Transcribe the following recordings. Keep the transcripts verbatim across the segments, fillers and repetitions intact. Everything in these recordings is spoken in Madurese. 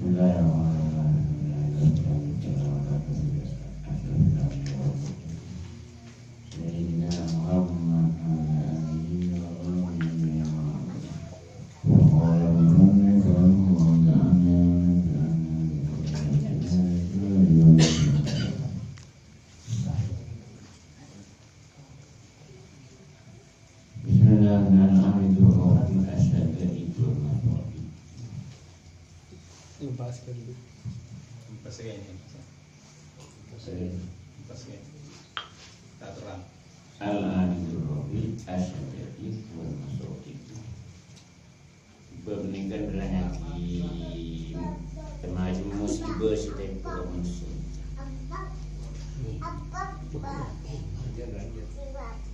Bismillahirrahmanirrahim. Sayyidina Muhammad wa ala alihi wa sahbihi wa sallam. Wa qala musannif rahimahullahu ta'ala, Bismillahirrahmanirrahim. Al-Aridul Rafi'il Asyaddaidul Masabih. Lepas kan tu. Lepas kan ni. Lepas kan. Tak terang. Al-Aridul Rafi'il Asyaddaidul Masabih. Bab nèka nerrangngaghi temaja musibah sè tèmpo ka manossa.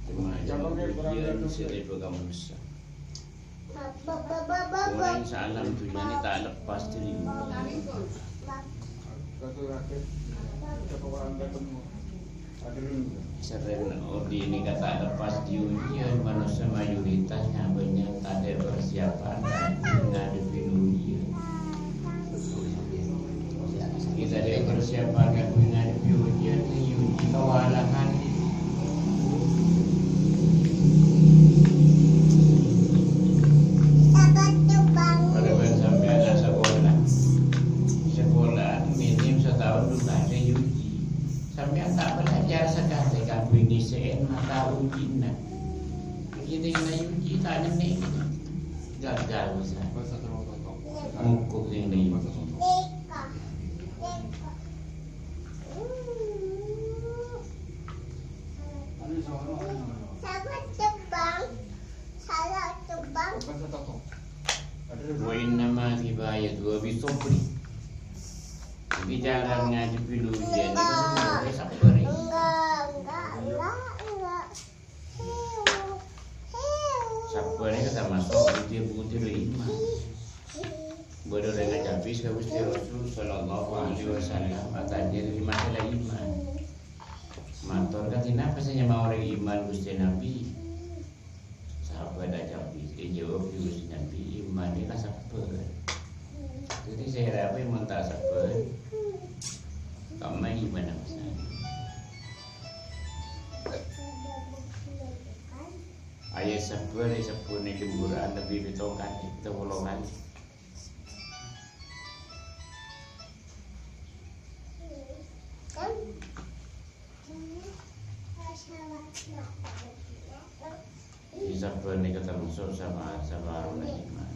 Temaja ujian sè tèmpo ka manossa. Orèng saalam dhunnya nè ta' lepas dhâri ujian. Sareng odi' nèka ta' lepas dhâri ujian, manossa mayoritas bânnya' tadâ' persiapan kaangghuy ngadhebbhi ujian. Kita tadâ' persiapan kaangghuy ngadhebbhi ujian, èuji kawalahan. Padâ bân sampèyan asakola. Sakola minim sataon dhu kalè èuji. Sampèyan ta' belajar sakalè kaangghuy ngèssè'è mata ujina. Ènggi tèngghâl èuji ta' nennèng. Gagal bisa. Mogok sè ènggi. Wa innama kifayatul sabri. Bicara ngadhebbhi ujian nèka sabbhâr. Sabbhâr nèka tamaso' budi-budi iman. Bâdâ orèng ajhâbis ka Ghustè Rasul sallallahu alaihi wasallam, atanya tentang masalah iman. Mator, "Kadhi napa sè nyama orèng iman, Ghustè Nabi?" Sahabat ajhâbis, èjâwâb Ghustè Nabi, "Iman nèka sabbhâr." Dhâddhi sè rabi mon ta' sabbhâr, kamma iman apa saè? Ayat sabbhâr èsebbhut neng Qur'an lebbi pètto kalè, pètto polo kalè. Dhâddhi sabbhâr nèka tamaso' sapa-, saparona iman.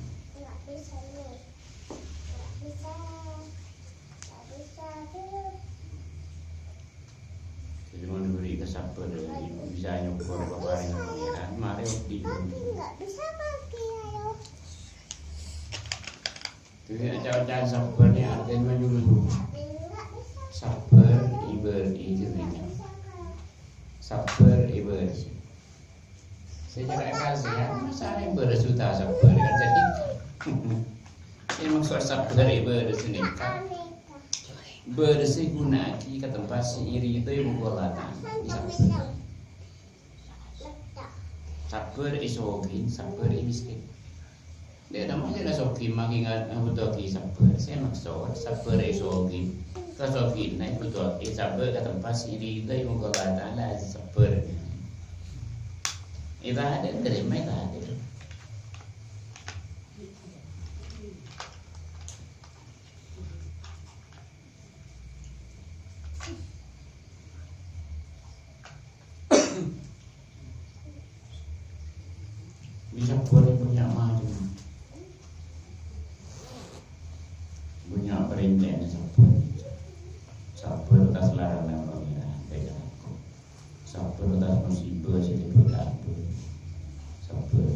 Dhâddhi mon èbhâri' kasabbhârân, bisa nyokor paparèngnga Pangèran, marè odi'. Dhâddhi, ca'-oca'an sabbhâr nèka artèna manyuruh. Sabbhâr ibarat, sabbhâr ibarat. Secara akal sehat, masa ibarat juta sabbhâr kan jadi. Sè maksod sabbhâr ibarat sè nèka. Bârâs sè èghuna'aghi ka tempat sè èridhoi bi' Allah Ta'ala. Sabbhâr. Sabbhâr èsoghin, sabbhâr èmiskin. Dâ' remma sè la soghi mangkèn nga-, ngabutuwaghi sabbhâr. Sè maksod, sabbhâr èsoghin. Kasoghina èbutuwaghi sabbhâr ka tempat sè èridhoi bi' Allah Ta'ala, sabbhâr. Ètadâ', tarèma ètadâ'. Bisa bhâi bânnya' macem. Bânnya' parèntèna sabbhâr. Sabbhâr atas larangan Pangèran, sabbhâr atas musibah sè èbâ-, èbâ-, sabbhâr.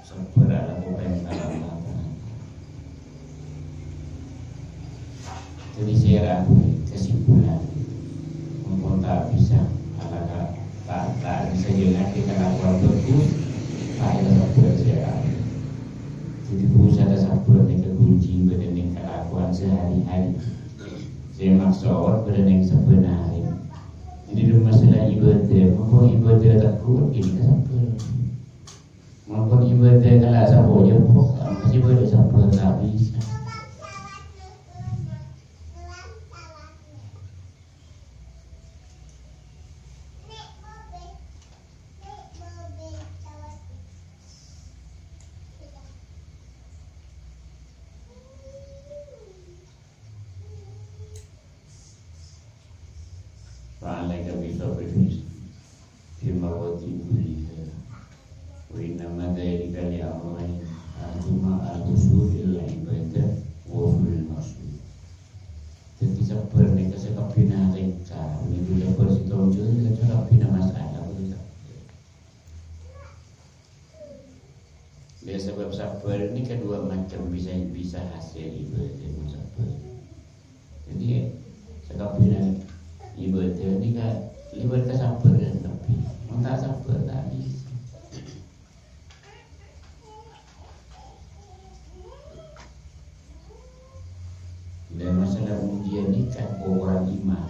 Sabbhâr alako parènta Allah Ta'ala. Dhâddhi sè èra kesimpulan, mon ta' bisa alaka-, ta', ta' bisa jhâlânnaghi kalakowan bhâghus, ta' èra sabbhâr sè èra. Dhâddhi pusat sabbhâr nèka kunci bâdâ neng kalakowan sehari-hari. Sè maksod bâdâ neng sabbhân arè. Dhâddhi, masalah ibadah, mon ibadah tekun, ghânèka sabbhâr. Mon ibadah kala sabbhâr, ya, pokok, masih boleh sabbhâr, ta' bisa. Sabbhâr nèka sakabbhiyânna lèngkap, nèka sabbhâr sè tojjhu nèka sakabbhiyânna masalah, bhuru sabbhâr. Lha, sabâb sabbhâr nèka dua macem bisa, bisa hasil ibâdâh mon sabbhâr. Dhâddhi, sakabbhiyânna ibâdâh nèka lèbât ka sabbhâr kabbhi. Mon ta' sabbhâr, ta' bisa. Lha, masalah ujiân nèka pokoran iman.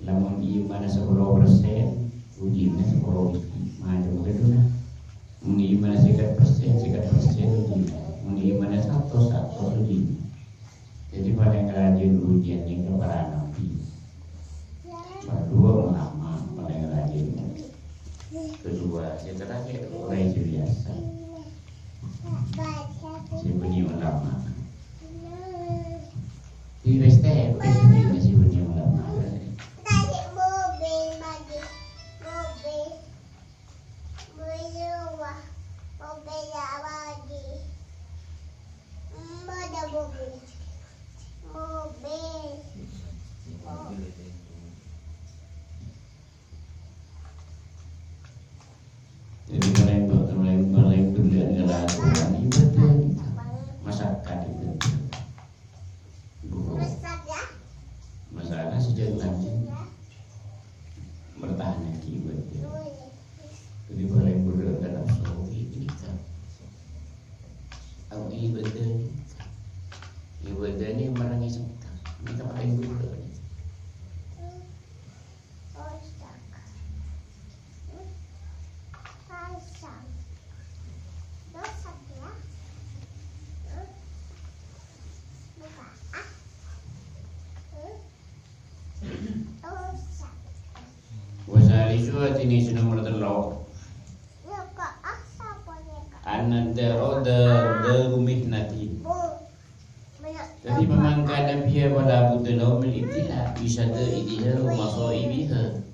Lamon imanna sapolo persen, ujina sapolo biji. Macem ghâdhuwânna. Mon imanna sèket persen, sèket persen ujina. Mon imanna satos, satos ujina. Dhâddhi, palèng rajin ujiân nèka para nabbhi. Bâdâ ulama palèng rajin. Kedua, sè terakhir, orèng sè biyasa. Sè bânnè ulama. Di rèstè, sè bânnè ulama. Jadi, palèng, palèng, palèng dulu ya, adalah Al-Quran, ibâdâh. Masakan ibâdâh. Buru. Masalah sejak nanti bertahan lagi ibâdâh. Jadi, palèng buru dalam sogi ini kan. Aku ibâdâh. Ibâdâh ini merangis. Ini kan palèng buru. Wa salisu, atine sè nomer tello. An-nadharu daru, daru mihnatin. Dhâddhi, pamangkana biya wala budda lahu min ibtila, bi syadaidiha wa masaibiha.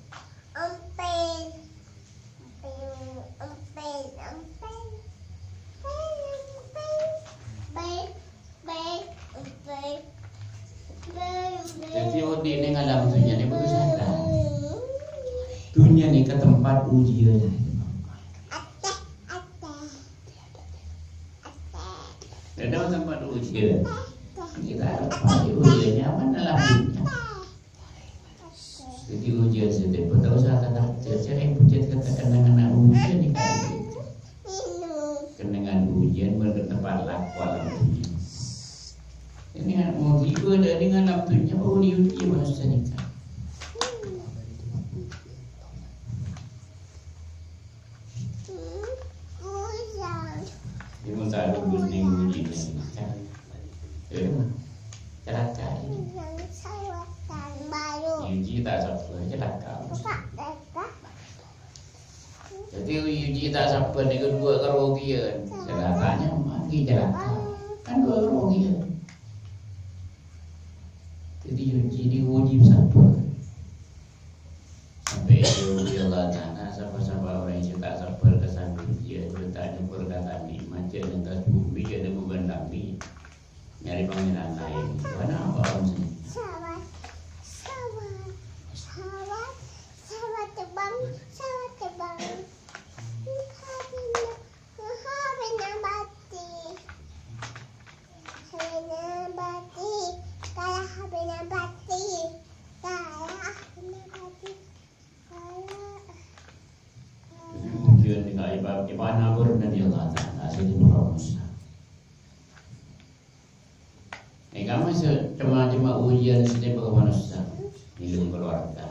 Dhâddhi, odi' neng alam dhunnya nè bhuru sadar. Dhunnya nèka tempat ujian. Dhâddhi, tempat ujian. Kita harus pahami ujiannya apa dalam dhunnya. Dhâddhi, ujian sè tèmpo ta' osa takarja, carè pujhât kata kennengnganna ujian nèka. Kennengngan ujian bân tempat lako alam dhunnya. Ini kan mau ghiba dari alam dhunnya, mau diuji manusia nèka. Ini mun ta' lulus neng ujian nèka. Eh, celaka ini. Uji ta' sabbhâr, celaka. Dhâddhi, uji ta' sabbhâr nèka dua karogian. Celakanya manggi celaka. Kan dua karogian. Dhâddhi, uji diuji sabbhâr. Sampè' èdhâbuwi Allah Ta'ala, sapa-sapa orèng sè ta' sabbhâr ka sandhu ujian, ta' nyokor ka kami, majâ neng attas bhumè, jhâ' neng bhubân kami. Nyarè pangèran laèn. Bâ'na apa, Om Seni? Sawat, sawat, sawat, sawat tebang, sawat tebang. Habina, habina mati. Habina mati. Kalah habina mati. Kalah habina mati. Kalah. Jadi, ujian nèka ipa-, ipanabur Nabi Allah Ta'ala, sè dipanabur Musa. Nèka mah sè cem-macemma ujian sè ètèmbhâk manossa. Nèlung keluarga.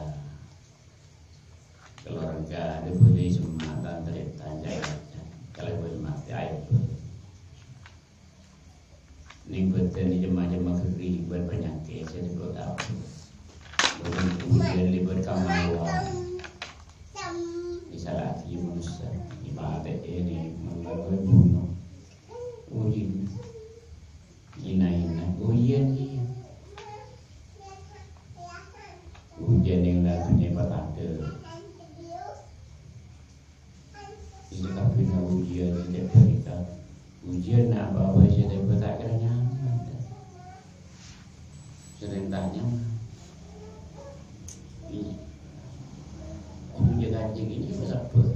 Keluarga, dhâbulè semma', tan-tarètan, jhâ' kalèbun matè, aèb. Nèng bhâdhân cem-macemma ghârri' bân panyakèt sè ètèmbhâk. Bân ujian lèbât kamaowan. Èsala'aghi manossa, èpatè'è, nèng mangkana buno. Ujian. Ina-ina, ujian, iyâ. Ujian nèng la dhunnya patadâ. Ini kabbhi ujian sè tèmbhâk. Ujian napa bhâi sè tèmbhâk ta' kèra nyaman. Sering Tanya. Iyâ. Ujân-kajân ini mah sabbhâr.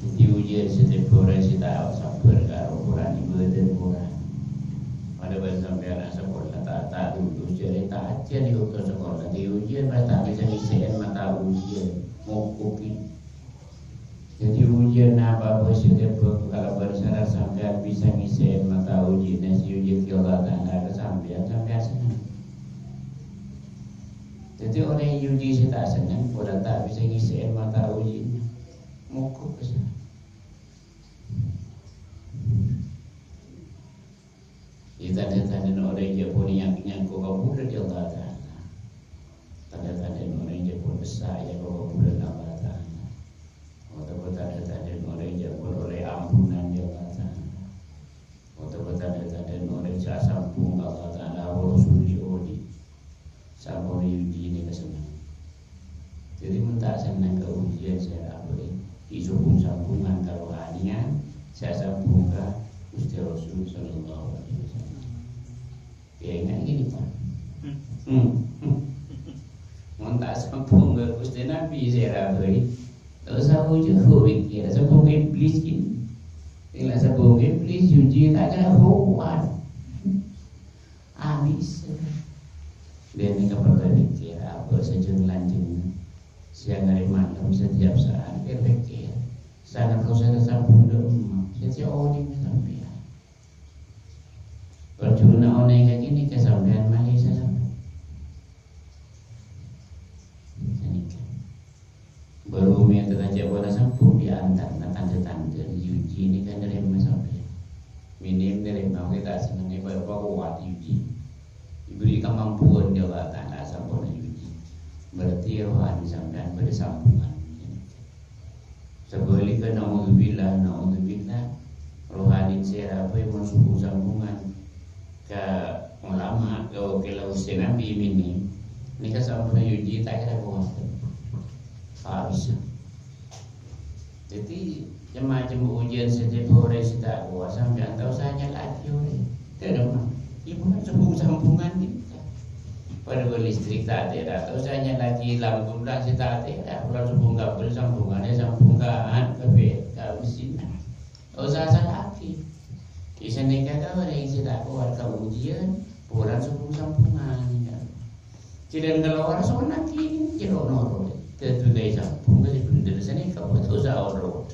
Dhâddhi ujân sè tèmbhâ orèng sè ta' sabbhâr ka Al-Qur'an, ibâdâh Qur'an. Padâ bân sampèyan asakola ta', ta' lulus, jârèya ta' ajhâr è bâkto sakola. Dhâddhi ujân pas ta' bisa ngèssè'è mata ujân. Mokok. Dhâddhi, ujân apa bhâi sè tèmbhâ kalabân sarat sampèyan bisa ngèssè'è mata ujina sè èujhâghi Allah Ta'ala ka sampèyan, sampèyan senneng. Dhâddhi, orèng èujhi sè ta' senneng, pola ta' bisa ngèssè'è mata ujina. Mogok ka sa-, Iyâ, tandhâ-tandhâna orèng jhâ' pon nyang-, nyangko kabulâ dhâri Allah Ta'ala. Tandhâ-tandhâna orèng jhâ' pon bhâsa nyangko kabulâna Allah Ta'ala. Otabâ tandhâ-tandhâna orèng jhâ' pon ollè ampunan dhâri Allah Ta'ala. Otabâ tandhâ-tandhâna orèng jhâ' asambhung ka Allah Ta'ala, wa Rasulullah odi'. Sampon èujhi nèka senneng. Dhâddhi, mon ta' senneng ka ujiyân sè abâ', ghi' sobung-sambhungan ka rohaniyan, sè asambhung ka Ghustè Rasul sallallahu alaihi wasallam. Èngà' ghânèka, Pak. Hmm. Hmm. Mon ta' sambhung ka Ghustè Nabi sè abâ', ta' osa ujiyân, kok pèkkèr, sambhung ka Iblis ghi. Èngà' sambhung ka Iblis, ujiyân ta' kèra kowat. Abis. Dhâddhi, kaparlo pèkkèr, abâ' sajân lanjhângnga. Sèyang arè malem, setiap saat, pèkkèr. Sanget kosèna sambhung dâ' emma. Setiap odi' sampèyan. Parjhuna onèng ka kènè' ka sampèyan malè salamet. Sanèka. Bâru mènta tajâ' pola sambhung è antarana tandhâ-tandhâ ujiyân nèka narèma sampèyan. Minim narèma, oke, ta' sennengngè pa-, pakowat ujiyân. Diberi kemampuan dhâri Allah Ta'ala samponna ujiyân. Berarti rohani sampèyan bâdâ sambhungan. Sabhâligghâ, naudzubillah, naudzubillah, rohani sè rabu mon sambhung-sambhungan ka ulama, ka wakil Ghustè Nabi mènè, nèka samponna ujiyân ta' kèra kowat. Ta' bisa. Dhâddhi, cem-macem ujiyân sè tèmbhâ orèng sè ta' kowat, sampèyan ta' osa nyala'aghi orèng. Tadâ' ma. Ibu kan sambhung-sambhungan nèka. Padâ bâ listrik ta' atera, ta' osa nyala'aghi lampu blang sè ta' atera. Bârâmma sambhung kabel, sambhunganna sambhung ka, anu, ka bed, ka mesin. Ta' osa sala'aghi. Isa nèka ka orèng sè ta' kowat ka ujiyân, polana sambhung-sambhungan, ya. Jhâlân kalowar sonnaghi, jhâ' noro'. Dhâddhi, sambhung ka sè bhendher sanèka, ta' osa oro'.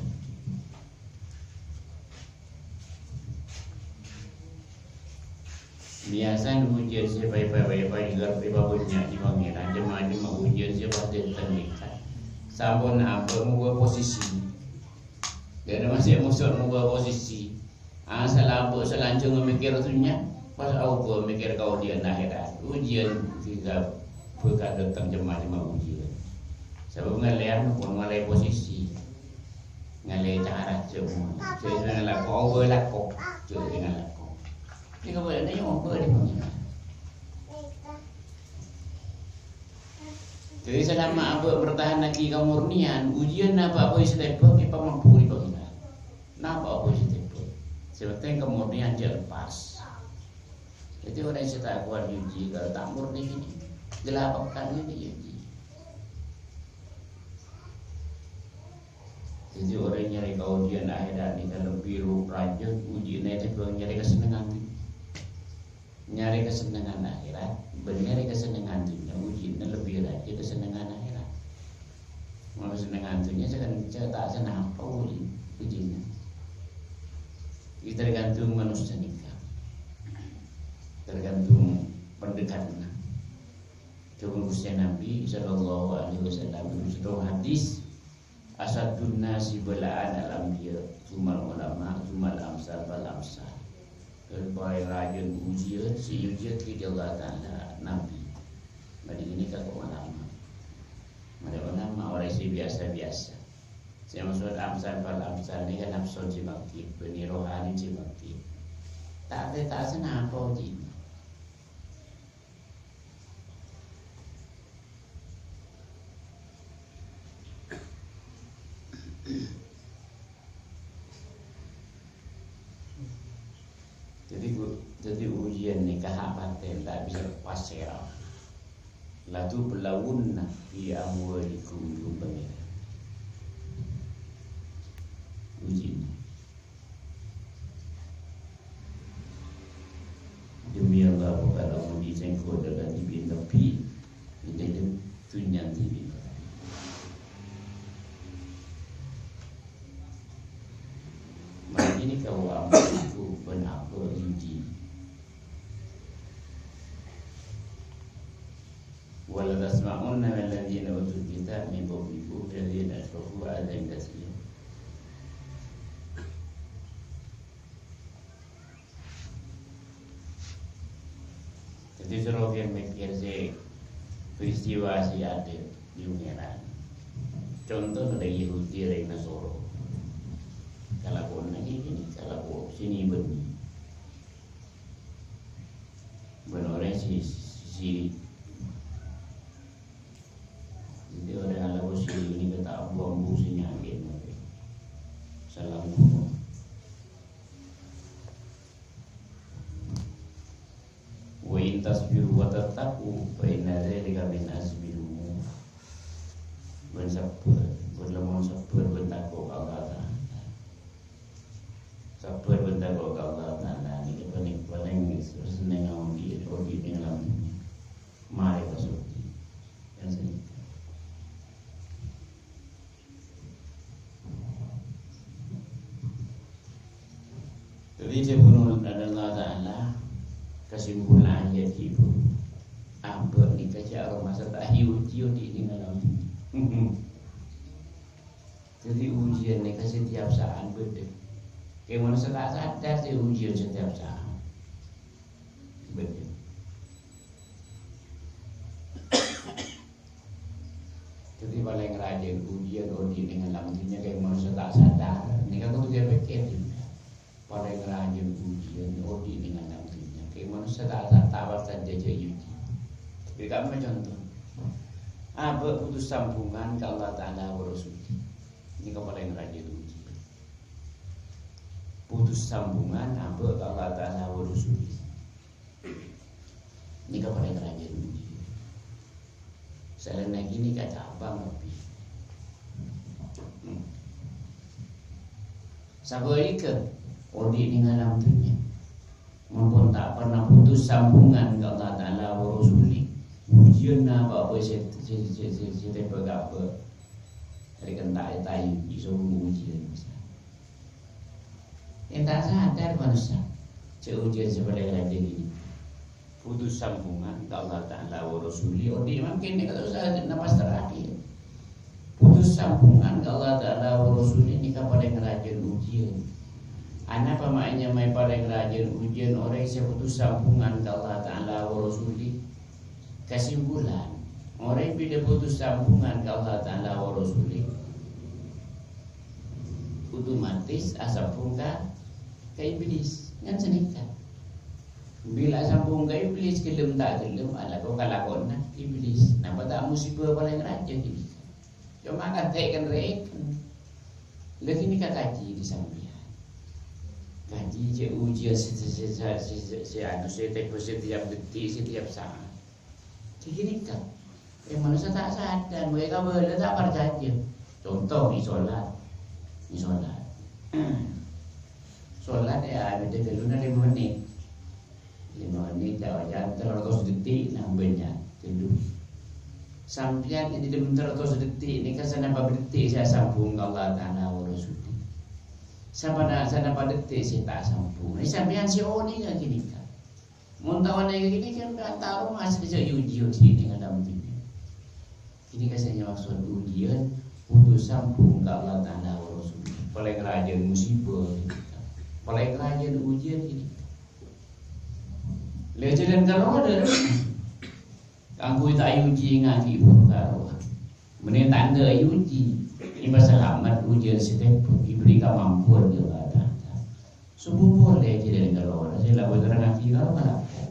Biyasana ujiyân sè pa-, pa-, pa-, pa-, pa-, pa-, bânnya' è Pangèran, cem-macem ujiyân sè pas dhâteng nèka. Sampon abâ' ngobâ posisi. Dhâddhi masih musuh ngobâ posisi. Asal abâ' salanjhângnga mèkkèr dhunnya, pas aobâ mèkkèr kaodi'ân akhèrat. Ujiyân sè bhâkal dhâteng cem-macem ujiyân. Sabâb ngalèyan pon ngalè posisi. Ngalè cara jhâ' mon. Jhâ' sè ngalako, aobâ lako. Jhâ' sè ngalako. Nèka bâdâna nyobâ dhi Pangèran. Jadi, selama abâ' mpertahannaghi kamurnian, ujiyân apa bhâi sè tèmbhâ èpamampu dhi Pangèran. Napa bhâi sè tèmbhâ? Sè pentèng kamurnian jhâ' lepas. Jadi, orèng sè ta' kowat èujhi, kalau ta' murni gini, gelapekan gini èujhi. Jadi, orèng nyarè kaodi'ân akhèrat nèka lebbi ru-, rajâ ujiyânna ètèmbhâng nyarè kasennengngan. Nyarè kasennengngan akhèrat, bân nyarè kasennengngan dhunnya ujiyânna lebbi rajâ kasennengngan akhèrat. Mon kasennengngan dhunnya sè kan, sè ta' sanapa ujiyân, ujiyânna. Ini tergantung manusia nèka. Tergantung pendekatnya. Dhâbuna Ghustè Nabi sallallahu alaihi wasallam, dalam satu hadis, "Asyaddun nasi bala'an al-anbiya, tsummal ulama, tsummal amsal fal amsal." Paling rajâ ujiyân, sè èujiyâghi dhi Allah Ta'ala, Nabi. Bâdâ ghânèka ka ulama. Bâdâ ulama orèng sè biyasa-biyasa. Sè maksod amsal fal amsal nèka nafsu sè bangkit, bânnè rohani sè bangkit. Ta' tè-, ta' sanapa ujiyânna. Dhâddhi, bu-, dhâddhi ujiân nèka ha' patè ta' bisa pas sèra. "La tublawunna fi amwalikum," jhung Pangèran. Ujiân. Demi Allah, bhâkal amoji sèngko' dhâ' dhibi' lebbi è dhâlem dhunnya dhibi'. Mangkèn kaulâ ambu bân apa uji. "Wa la tasma'unna minal ladzina utul kitaba min qablikum wal ladzina asyraku adzan katsira." Dhâddhi, soro mèkkèr sè peristiwa sè adâ' è Pangèran. Conto, orèng Yahudi, orèng Nasoro. Kalakowanna ghi' kènè', kalako sè nè-bânnè. Bân orèng sè, sè, sè, dhâddhi, orèng alako sè nèka ta' ambu-ambu sè nyakèt. Salam ghuru. "Wa in tasbiru wa tattaqu fa inna dzalika min azmil umur." Bân sabbhâr, bân lamon sabbhâr bân tako' ka Allah Ta'ala. Sabbhâr bân tako' ka Allah Ta'ala nèka palèng, palèng sennengnga odi', odi' neng alam dhunnya. Marè pas odi'. Kan sanèka. Dhâddhi, dhâbuna Allah Ta'ala, kasimpulan ayat ibu, abâ' nèka jhâ' aromasa ta' èuji odi' neng alam dhunnya. Dhâddhi, ujiân nèka setiap saat bâdâ. Kèng manossa ta' sadar jhâ' ujiân setiap saat. Bâdâ. Dhâddhi, palèng rajâna ujiân odi' neng alam dhunnya, kèng manossa ta' sadar. Nèka kodhu èpèkkèr jhughân. Palèng rajâna ujiân odi' neng alam dhunnya, kèng manossa ta', ta', ta' pas sadhâjâ èuji. Dhâddhi, ka'dinto conto. Abâ' putus sambungan ka Allah Ta'ala wa Rasulih. Nèka palèng rajâna ujiân. Putus sambungan abâ' ka Allah Ta'ala wa Rasulih. Nèka palèng rajâna ujiân. Salaèn nèka cabang lebbi. Hmm. Sabhâligghâ, odi' neng alam dhunnya. Mon pon ta' pernah putus sambungan ka Allah Ta'ala wa Rasulih. Ujiân apa bhâi sè, sè, sè, sè, sè tèmbhâ ka abâ'. Rèken ta' ètayuji, soro ujiân. Ènta' sadar manossa, jhâ' ujiân sè palèng rajâ nèka. Putus sambungan ka Allah Ta'ala wa Rasulih, odi' mangkèn nèka terros napas terakhir. Putus sambungan ka Allah Ta'ala wa Rasulih nèka palèng rajâna ujiân. Anapa ma' ènyamaè palèng rajâna ujiân orèng sè putus sambungan ka Allah Ta'ala wa Rasulih? Kasimpulan, orèng bilâ putus sambungan ka Allah Ta'ala wa Rasulih, otomatis asambung ka, ka Iblis. Kan sanèka. Bilâ asambung ka Iblis, ghellem ta' ghellem, alako kalakowanna Iblis. Napa ta' musibâ palèng rajâ ghânèka? Coma kan rèken-rèken. Lagi nèka kajhi dhi sampèyan. Kajhi jhâ' ujiân sè, sè, sè, sè, sè, sè, anu, sè tèmbhâ setiap detik, setiap saat. Dhâddhi nèka, è, manossa ta' sadar, mè' kabâlâ ta' parcajâ. Conto, mè' solat. Mè' solat. Solat, ya, bâdâ ghâlluna lèma mennit. Lèma mennit, ya, ya, tello ratos detik, nambâna. Ghâllu. Sampèyan è dhâlem tello ratos detik, nèka sanapa detik sè asambung ka Allah Ta'ala wa Rasulih. Sampèyan, sanapa detik sè ta' asambung. Nè sampèyan sè onèng ghânèka. Mon ta' onèng ghânèka kan ta' aromasa jhâ' èuji odi' neng alam dhunnya. Ghânèka sè èmaksod ujiân, putus sambung ka Allah Ta'ala wa Rasulih. Palèng rajâna musibâ. Palèng rajâna ujiân ghânèka. Lè jhâlân kalowar, kaangghuy ta' èuji ngaghi' buru karo. Mènè tandhâ èuji, èpasalamet ujiân sè tèmbhâ, èbèrri' kamampuan bi' Allah Ta'ala. Sombung polè jhâlân kalowar, sè la bhâdhân ngaghi' karo kalako.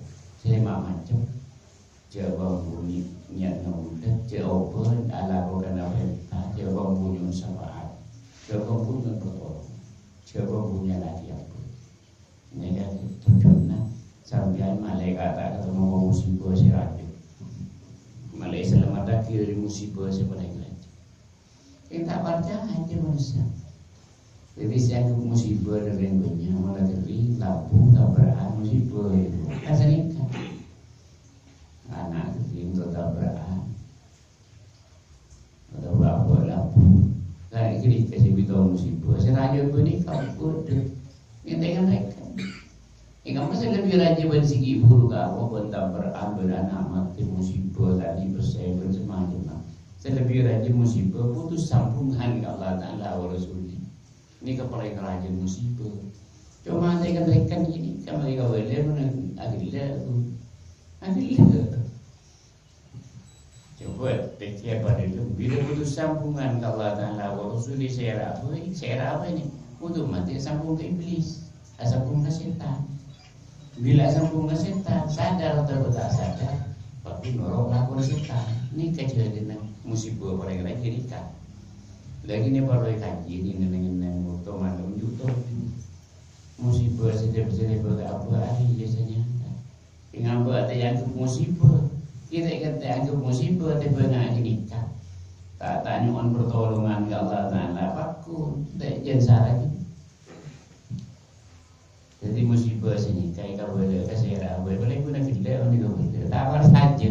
Sè lèma' macem. Jhâ' bâmbu ni-, niat ngaulâ, jhâ' obân alako kana parènta, jhâ' bâmbu nyo'on syafaat, jhâ' bâmbu nyo'on patolongan, jhâ' bâmbu nyala'aghi abâ'. Nèka tujuh Sampèyan malaèkat ta' katemmo musibâ sè rajâ. Malaè salamettaghi dâri musibâ sè palèng rajâ. Sè ta' parcajâ manossa. Dhâddhi sè anggep musibâ dâri bânnya' mon la ghâri, labu, tabra'an, musibâ itu. Kan sanèka. Ana' ghâri ento tabra'an. Atau apa labu. Lah, iki dikasih bito musibâ. Sè rajâ bânnè kabudhâ. Ngentèngan rèka. Ènggi masa lebbi rajâ bân sè ghi' buru ka Allah, bân tabra'an, bân ana' matè, musibâ, tadâ' pèssè, bân semacemma. Sè lebbi rajâ musibâ, putus sambungan ka Allah Ta'ala wa Rasulih. Nèka palèng rajâ musibâ. Coma tèkan-tèkan gini, kan mereka boleh menang. Adillah. Adillah. Coba pèkkèr padâ dulu. Bilâ putus sambungan ka Allah Ta'ala wa Rasulih, sè èra apa, sè èra apa ini? Untuk matè sambung ka iblis, asambung ka sètan. Bilâ sambung ka sètan, sadar atau ta' sadar, pasti noro' lakon sètan. Nèka jârèna musibâ palèng rajâ nèka. Lagi nè parlo èkajhi nè neng-neng moto malem juto. Musibâ sè dâ-, sè dâ-, apa hari biasanya. Ngambâ atè anggep musibâ. Kita kan ta' anggep musibâ, atè bânnya' nèka. Ta', ta' nyo'on pertolongan ka Allah Ta'ala, pakon. Ta' jân sara ghi. Dhâddhi musibâ sè nèka èkabâlâ ka sèra, bâi palèng ghuna ghellâ' onèng kabâlâ. Ta' parcajâ.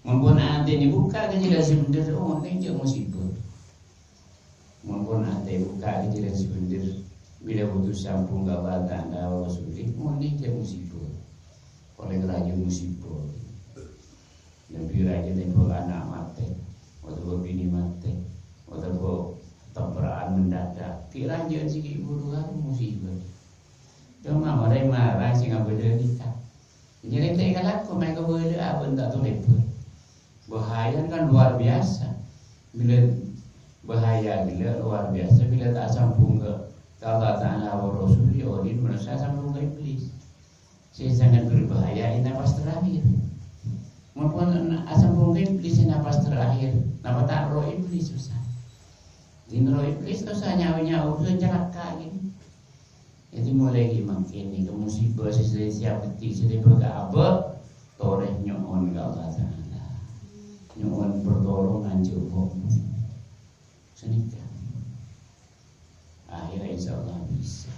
Mon pon atèna bukka' ka jhâlân sè bhendher, oh, nèka jhâ' musibâ. Mon pon atè bukka' ka jhâlân sè bhendher, bilâ putus sambung ka Allah Ta'ala wa Rasulih, mon nèka jhâ' musibâ. Palèng rajâ musibâ. Lebbi rajâ tèmbhâng ana' matè, otabâ binè matè, otabâ tabra'an mendadak. Ghi' rajâ sè ghi' buru kan musibâ. Coma orèng marah sè ngabâlâ nèka. Nyarèta èkalako maèn kabâlâ abân ta' tolèbâ. Bahayana kan luar biasa. Bilâ bahaya ghellâ' luar biasa bilâ ta' sambung ka, ka Allah Ta'ala wa Rasulih, odi' manossa sambung ka iblis. Sè sangat berbahaya è napas terakhir. Mon pon asambung ka iblis è napas terakhir, napa ta' roh iblis, Ustaz? Dhin roh iblis ta' osa nyao-nyao, osa calaka ghi. Dhâddhi, molaè ghi' mangkèn nèka musibâ sè, sè, sè abâ' sè dâpa' ka abâ', torè nyo'on ka Allah Ta'ala. Nyo'on pertolongan jhâ' bhunga. Sanèka. Akhirnya insyaallah bisa.